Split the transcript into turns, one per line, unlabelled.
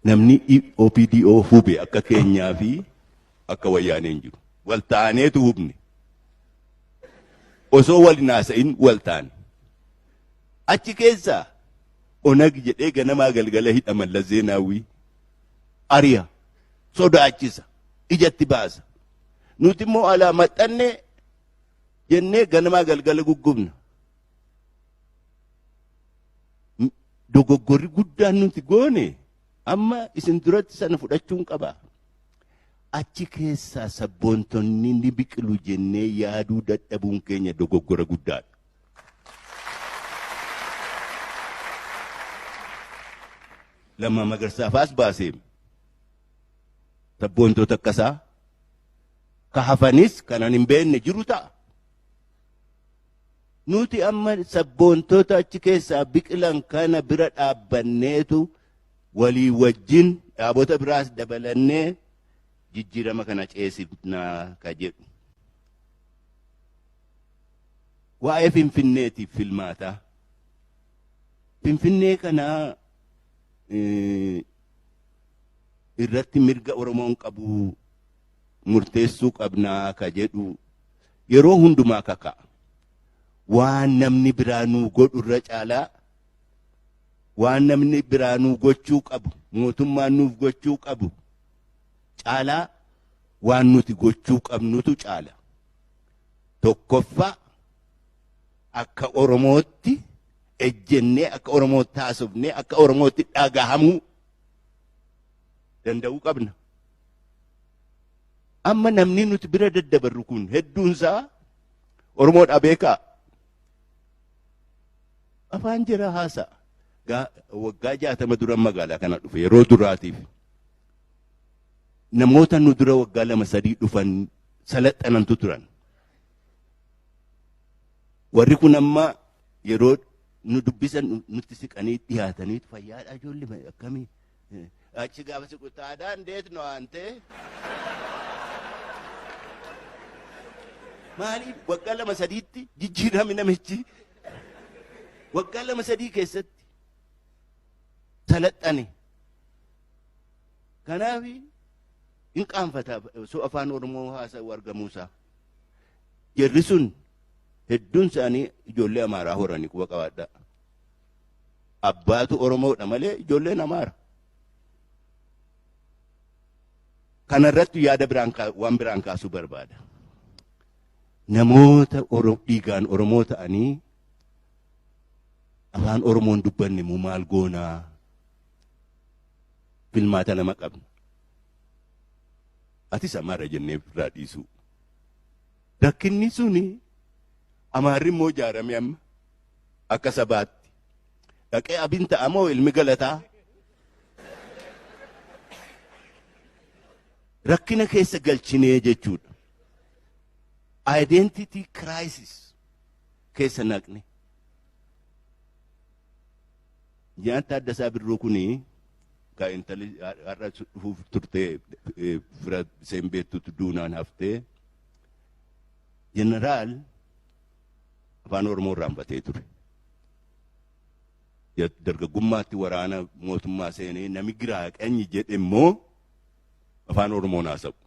Namni OPDO hube akka keenyaa fi akka wayyaanee hin jiru. Wal taaneetu hubne. Osoo wal hin haasa'in wal taane. Achi keessaa Onag jedhee ganamaa galgala hidha Mallas Zeenaawwii. Ari'a. Sodaachisa. Ijatti baasa. Nuti immoo alaa maxxannee jennee ganamaa galgala guggubna. Dogoggorri guddaan nuti goone amma isin duratti sana fudhachuun qaba. Achi keessaa sabboontonni ni biqilu jennee yaaduu dadhabuun keenya dogoggora guddaadha. Lammaa Magarsaa faas baaseem. Sabboontota akkasaa ka hafanis kanan hin beekne jiru ta'a. Nuti amma sabboontota achi keessaa biqilan kana bira dhaabbanneetu walii wajjin dhaabota biraas dabalannee jijjiirama kana ceesifnaa ka jedhu. Waa'ee Finfinneetiif filmaataa. Finfinnee kana irratti mirga Oromoon qabu murteessuu qabnaa ka jedhu yeroo hundumaa kaka'a. Waan namni biraa nuu godhu irra caalaa waan namni biraa nuu gochuu qabu mootummaan nuuf gochuu qabu caalaa waan nuti gochuu qabnutu caala. Tokkoffaa akka Oromootti ejjennee akka Oromootti haasofnee akka Oromootti dhagahamuu danda'uu qabna. Amma namni nuti bira daddabarru kun hedduunsaa Oromoodhaa beekaa. Afaan jira haasa'a. Waggaa 60 dura magaalaa kana dhufe yeroo duraatiif. Namoota nu dura waggaa 2 3 dhufan salaxanantu turan. Warri kun amma yeroo nu dubbisan nutti siqanii dhiyaatanii fayyaadhaa ijoollee akkamii Achi gaafa siqu taadaa indeet no aantee. Maaliif waggaa 2 3tti jijjiirame namichi? Waggaa 2 3 keessatti salaxxane. Kanaaf hin qaanfata osoo afaan Oromoo haasa'u argamuusaa. Jarri sun hedduun isaanii ijoollee Amaaraa horanii quba qabaadhaa. Abbaatu Oromoodha malee ijoolleen Amaara. Kanarratti yaada biraan waan biraan kaasuu barbaada. Namoota dhiigaan Oromoo ta'anii afaan Oromoon dubbanne immoo maal goonaa? Filmaata lama qabna. Atis Amaara jennee irraa dhiisuu. Rakkinni suni Amaarri immoo ijaarame amma. Akka sabaatti. Dhaqee abin ta'a moo ilmi galataa? Rakkina keessa galchinee jechuudha. Identity crisis keessa naqne. Nyaata Taaddasaa Birruu kuni ka intalli har'a dhufuuf turte fira isheen beektutu duunaan haftee jeneraal afaan Oromoo irraanfatee ture. Dargaggummaatti waraana mootummaa seenee nami giraa qanyi jedhe immoo afaan Oromoon haasa'u.